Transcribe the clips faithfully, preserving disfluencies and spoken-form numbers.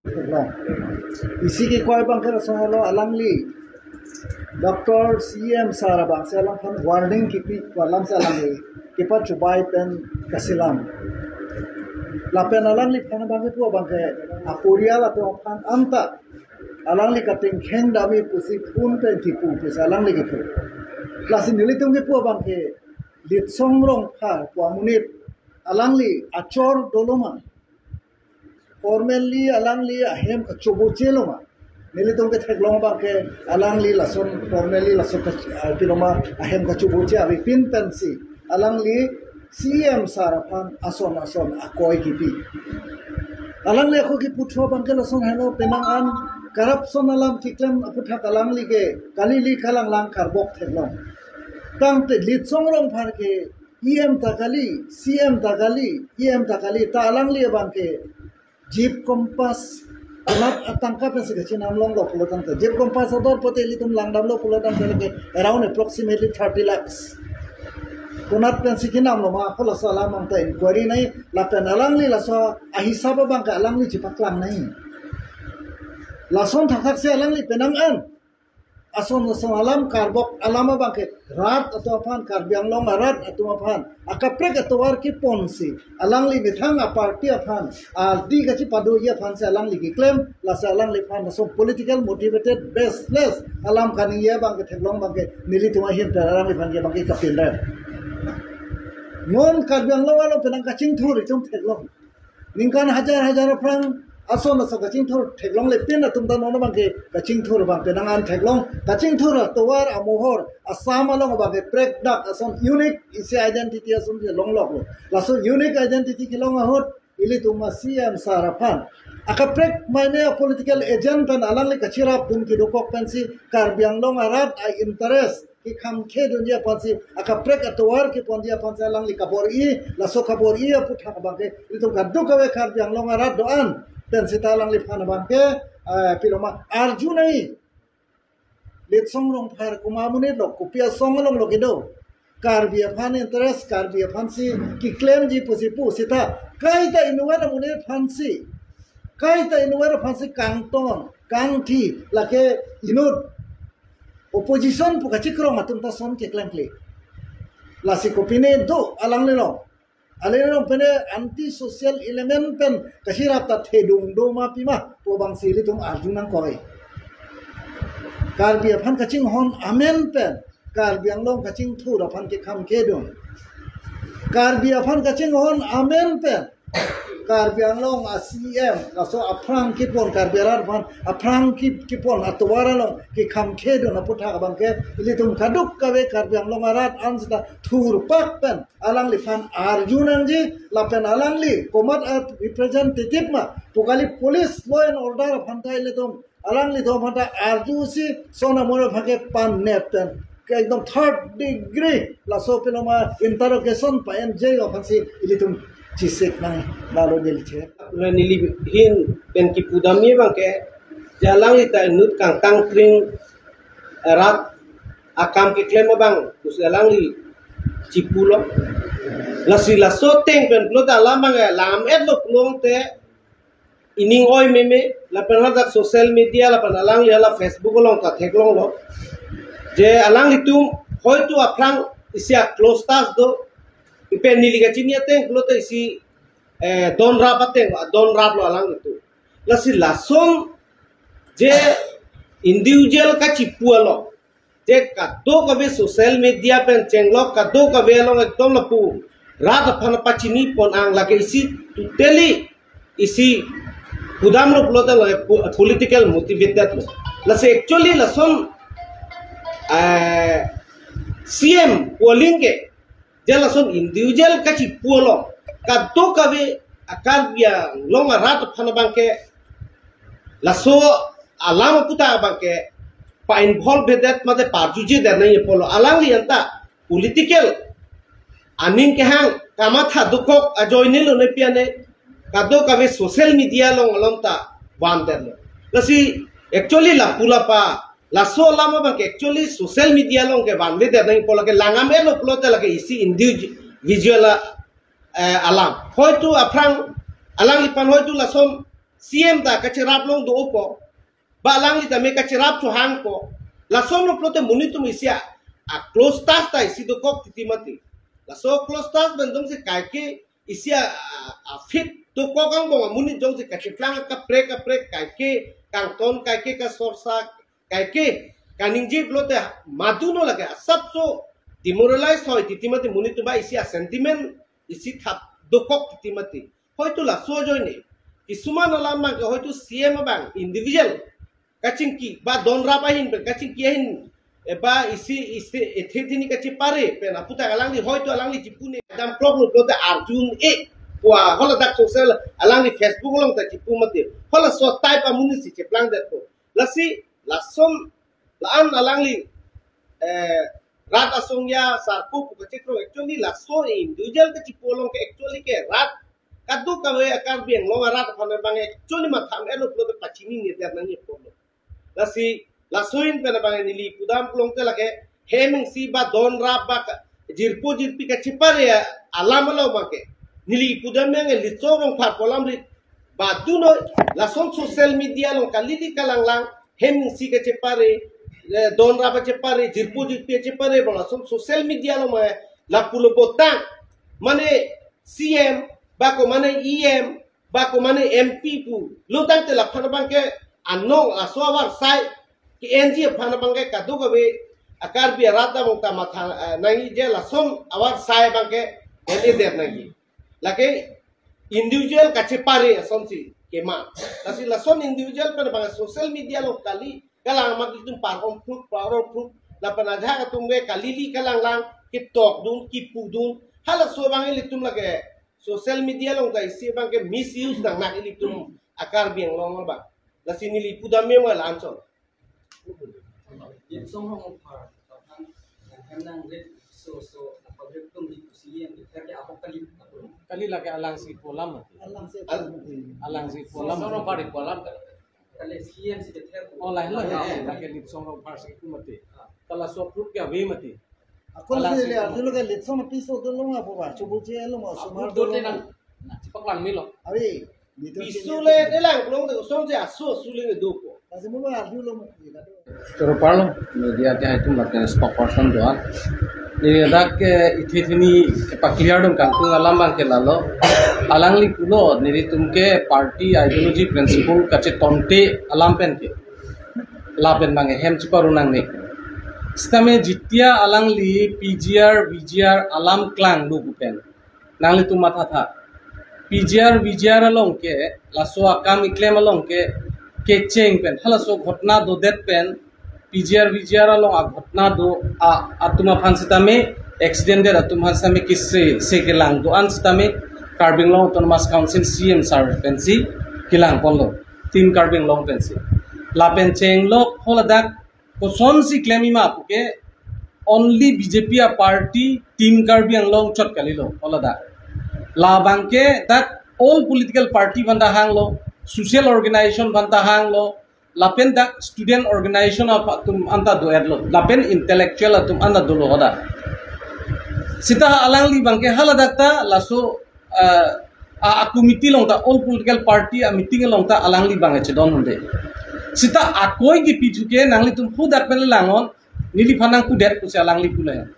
Long. Isi kekoi abang ke lason helo, alangli Doctor C M sir abang si alangphan warning kipi alam si alangli kepachobei pen kasilam. Lapen alangliphan abang ke pu abang ke aporial atum aphan anta alangli katingkheng dami pusi phone pen kipu pusi alangli kipu. Lasi nelitum kipu abang ke Litsong Rongphar pu amonit alangli achor dolo ma? Formally alangli ahem kachoboche lo ma? Nelitum ketheklong abang ke alangli lason formally lason ka, ah, pilo ma, ahem kachoboche avepin pensi alangli C M sir aphan ason ason akoi kipi. Alangli akoi kipu thu abang ke lason helo, penang an corruption alam keklem aputhak alangli ke kalili kalanglang karbok theklong. Tangte Litsong Rongphar ke E M ta kali, C M ta kali, E M ta kali, ta alangli abang ke Jeep Compass konat atangka pensi kachinam longlo pulo tangte, Jeep Compass ador pote ilitum langdamlo pulo tangte lake around approximately thirty lakhs. Konat pensi kinam lo ma, ako laso alam abang ta inquiry nangji, lapen alangli laso ahisap abang ke alangli chepaklang nangji. Lason thakthak si alangli penang an ason ason alam karbok alam abang ke rat atum aphan, Karbi Anglong arat atum aphan akaprek atovar keponsi alangli methang aparty aphan, ardi kachipadoji aphansi alangli keklem, lasi alangliphan lason political motivated baseless alam kaningje abang ke theklong abang ke nelitum ahin pen alangliphan ke abang ke kapinrem. Non Karbi Anglong along penang kachingthur itum theklong. Ningkan hajar hajar aphrang ason ason kachingthur theklongle, pin atum ta non abang ke kachingthur abang penang an theklong. Kachingthur atovar amohor Assam along abang ke prekdak ason unique isi identity ason ke longloklo. Laso unique identity kelong ahut ilitum a C M sir aphan akaprek mane a political agent pen alangli kachirapdun kedokok pensi Karbi Anglong arat a interest kekhamkhedunji aphansi, akaprek atovar keponji aphansi alangli kabor-i, laso kabor-i aputhak abang ke ilitum kadokave Karbi Anglong arat do-an pen seta alangliphan abang ke, eh, pilo ma, arju nangji. Litsong Rongphar komat amonit lo, kopi asong along lo kedo, Karbi aphan interest, Karbi aphansi keklemji pusi pu seta, kaita inutvet amonit aphansi, kaita inutvet aphansi kangton kangthi, lake inut opposition pu kachikrong atum ta ason keklemkle. Lasi kopine do alangli along. Alangli along pine anti social element pen kachirap ta thedung do ma pima pu abangsi ilitum arju nangkok. Karbi aphan kachinghon amen pen Karbi Anglong kachingthur aphan kekhamkhedun, Karbi aphan kachinghon amen pen Karbi Anglong a C M, laso aphrang kepon, Karbi arat aphan aphrang ke-, kepon atovar along kekhamkhedun aputhak abang ke ilitum kadokave Karbi Anglong arat an seta thurpak pen alangliphan arju nangji, lapen alangli komat a representative ma pu kali, police law and order aphan ta ilitum alanglitum aphan ta arjusi son amor aphan ke pan-et pen ke ekdom third degree laso pilo ma interrogation pa-enji aphansi ilitum chisik nang lalo nilche. Pura neli ahin pen kipudamji abang ke, je alangli ta inut kangtang kring rat akam keklem abang pusi alangli chipulo. Lasi laso ateng pen pulote alam abang ke lam-etlo pulote ining oi meme, lapen hadak social media lapen alangli hala Facebook along ta theklonglo. Je alanglitum hoitu aphrang isi a close touch do, ipen neli kachini ateng pulote isi, eh, don rap ateng, don raplo alanglitum. Lasi lason je individual kachipu along, je kadokave social media pen chenglok kadokave along ekdom lapu rat aphan pachini pon-ang, lake isi totally isi pudamlo pulote lake po-, political motivated lo. Lasi actually lason, eh, C M pu aling ke je lason individual kachipu along kadokave a Karbi Anglong arat aphan abang ke laso alam aputhak abang ke pa-involve-vedet mate parjujedet nangji pulo. Alangli anta political aning kehang kamatha dokok ajoine lo ne pi ane kadokave social media along along ta vandetlo. Lasi actually lapu lapa laso alam abang ke actually social media along ke vanvedet nangji pulo, ke langdam-etlo pulote lake isi individual, eh, alam. Hoitu aphrang alangliphan hoitu lason C M ta kacherap long do-opo. Ba alangli tame kacherap chohangpo. Lason lo pulote monit atum isi a, a close touch ta isi dokok titi mati. Laso close touch pen jongsi kaike isi a, a, a fit dokok angbong amonit jongsi kacheplang kaprek kaprek kaike kangton kaike kasorsa kaike kaningje pulote maduno lake asapso demoralize hoi titi mati monit atum ba isi a sentiment isi thap dokok titi mati. Hoito laso ajoine kisuman alam abangke hoito C M abang individual kachingki ba don rap ahin pen kachingki ahin, eh, ba isi isi ethe thini kachepare pen aputhak alangli hoito alangli chipune dam klok lo pulote arjun e kua holadak social alangli Facebook along ta chipu mati. Halaso type amonit si cheplangdetpo. Lasi lason la-an alangli, eh, rat asong ya sarpo pu kachekroi actually laso individual kachipu along ke actually ke rat kadokave a Karbi Anglong arat aphan abang actually matham elo pulote pachini ni der nangji pulo. Lasi laso ahin pen abang neli pudam pulote lake hem isi ba don rap ba ka-, jirpo jirpi kachepare alam alo abangke neli pudam yang Litsong Rongphar pu alam rit baduno lason social media along kalili kalanglang hem isi kachepare, eh, don rap kachepare jirpo jirpi kachepare ba lason social media along ma lapulo botang mane C M ba ko mane E M ba ko mane M P pu lotangte laphan abangke anong aso avarsai ke-enji aphan abangke kadokave a Karbi arat abang ta matha, eh, nangji je lason avarsai abangke ele der nangji. Lake individual kachepare asonsi kema. Lasi lason individual pen abang social media along kali kalang amat itum par-om proof par-om proof lapen ajahak atum ke kalili kalanglang kitokdun kipudun halaso abang ilitum lake social media along ta isi abangke misuse nangnak ilitum a Karbi Anglong abang. Lasi neli pudam me wala anchon. Litsong Rongphar, Tathang, Hemnang Red, so, so, public tum di kusi yang di kaki apa kali, apa? Kali lake alangsi pu alam mati. Alangsi pu alam. Alangsi pu alam. Litsong Rongphar pu alam kan? Kali C M si kether. Oh, lain lo ya, lake Litsong Rongphar si pu mati. Kala so proof ke ave mati. Ako alang le si le, arjun lo ke Litsong piso do lo ma po ba, chubu che lo ma, a, sumar do lo ma. Nang, nang, chepaklang melo. Avi, piso le, de lang, long de, song je aso, aso le do ko. Kasi mo ba arjun lo ma, ye ka do. Choro parlo, media ke hai tum laten spokesperson do an. Ni dak ke ithi thini pa clear dong kangtung alam abangke lalo. Alangli pulo, nelitum ke party ideology principle kachetonte alam pen ke. Lapen abang hem cheparu nangne. Sitame jitia alangli P G R, V G R alam klang do pu pen nanglitum mathatha. P G R, V G R along ke, laso akam keklem along ke, kecheng pen, halaso ghotna dodet pen, P G R, V G R along aghotna do, a, atum aphan sitame, accident det atum aphan sitame kisi, si kelang do-an sitame, Karbi Anglong Autonomous Council C M sir pensi kelang ponlo. Team Karbi Anglong pensi. Lapen chenglok holadak kosonsi klem-i ma puke only B J P a party Team Karbi Anglong chot kalilo holadak. Labangke dak all political party aphan ta hanglo, social organization aphan ta hanglo, lapen dak student organization atum anta do-etlo, lapen intellectual atum anta dolo hoda. Sita alangli abangke haladak ta laso, eh, a, a committee along ta all political party a meeting along ta alangli abang chedon hunde. Sita akoi kipi thuke nanglitum hudak pen langon neliphan nangpudet pusi alangli pule.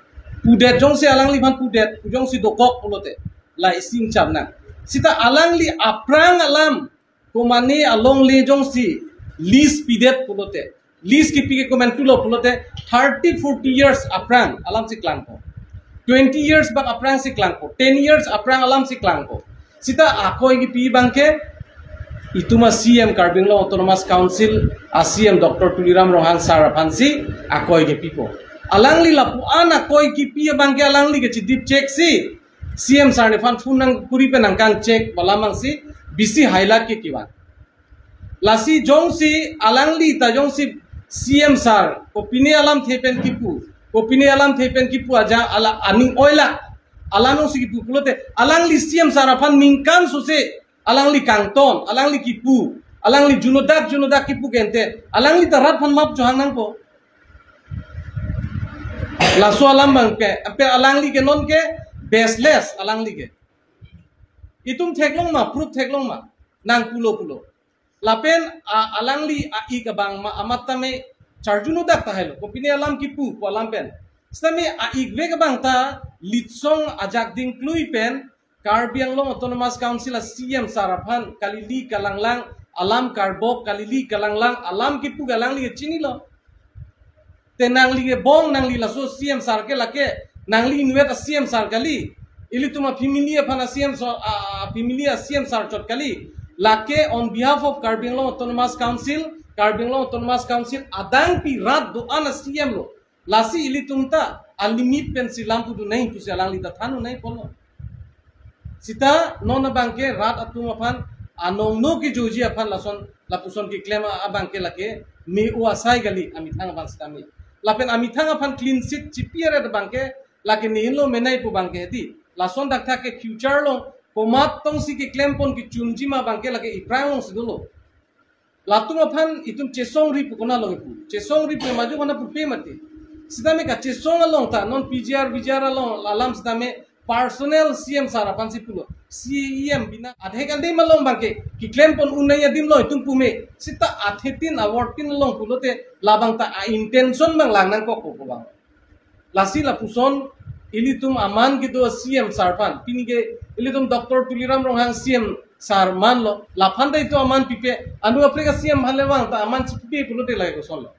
Pudet jongsi alangliphan pudet, jongsi dokok pulote. La isi ingcham nang. Sita alangli aphrang alam komane alongle jongsi lease pidet pulote. Lease kipi ke komantulo pulote thirty, forty years aphrang alam si klangpo. Twenty years bak aphrang si klangpo. Ten years aphrang alam si klangpo. Sita akoi kipi abangke itum a C M Karbi Anglong Autonomous Council a C M Doctor Tuliram Ronghang sir aphansi akoi kipipo. Alangli lapu-an akoi kipi abangke alangli kechedip check si C M sir nephan phone nangkuri pen nangkang check balamang si bisi hailak ke kiwan. Lasi jongsi alangli ta jongsi C M sir, kopine alamthe pen kipu, kopine alamthe pen kipu aja ala aning oilak, alanong si kipu pulote, alangli C M sir aphan ningkan sose, alangli kangton, alangli kipu, alangli junodak, junodak kipu gente, alangli ta rat aphan map chohang nangpo. Laso alam abangke, ape alangli ke non ke, baseless alangli ke. Itum theklong ma, proof theklong ma, nangpulo pulo. Lapen a, alangli a-ik abang ma amat tame charjuno dak tahai lo. Kopine alam kipu pu alam pen. Sitame a-ikvek abang ta litsong ajak dingklui pen Karbi Anglong Autonomous Council a C M sir aphan kalili kalanglang alam karbok, kalili kalanglang alam kipu ke alangli chinilo. Te nangli ke bong, nangli laso C M sir ke lake, nangli inutvet a C M sir kali. Ilitum a family aphan a C M so, a, a family a C M sir chot kali. Lake on behalf of Karbi Anglong Autonomous Council, Karbi Anglong Autonomous Council adang pi rat do-an a C M lo. Lasi ilitum ta a limit pensi lam pudun nai pusi alangli ta than-un nai pulo. Sita non abang ke rat atum aphan anong no kejoji aphan lason lapuson keklem a-, abang ke lake me-o asai kali amethang abang sitame. Lapen amethang aphan clean sheet chipi aret abang ke lake ne-inlo menei pu abang ke di. Lason dak thak ke future lo komat tongsi keklem pon kechumji ma abang ke lake iprang long si dolo. Latum aphan itum chesongri pu konat long ipu. Chesongri pu maju mana pupe mati. Sitame kachesong along ta non P G R, V G R along alam sitame personal C M sir aphansi pulo. C E M bina adhe kan de malong abang ke keklem pon un nai adim lo itum pume. Sita athetin awortin along pulote labang ta a intention abang lang nangkok ko abang. Lasi lapuson ilitum aman kedo C M sir aphan. Pini ke ilitum Doctor Tuliram Ronghang C M sir manlo. Laphan ta itum aman pipe. Anu apre ke C M aphan le vang ta aman chipipe pulote lake kosonlo.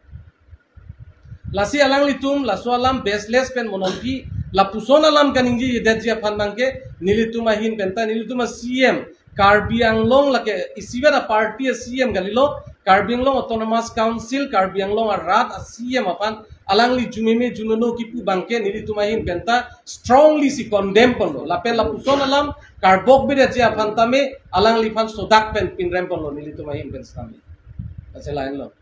Lasi alanglitum laso alam baseless pen mononpi lapuson alam kaningje yedetji aphan abang ke nelitum ahin pen ta nelitum a C M Karbi Anglong lake isivet a party a C M kalilo, Karbi Anglong Autonomous Council, Karbi Anglong arat a C M aphan alangli jumeme junono kipu abang ke nelitum ahin pen ta strongly si condemn ponlo. Lapen lapuson alam karbok bidetji aphan tame alangliphan sodak pen pinrem ponlo nelitum ahin pen sitame. Achala henlo.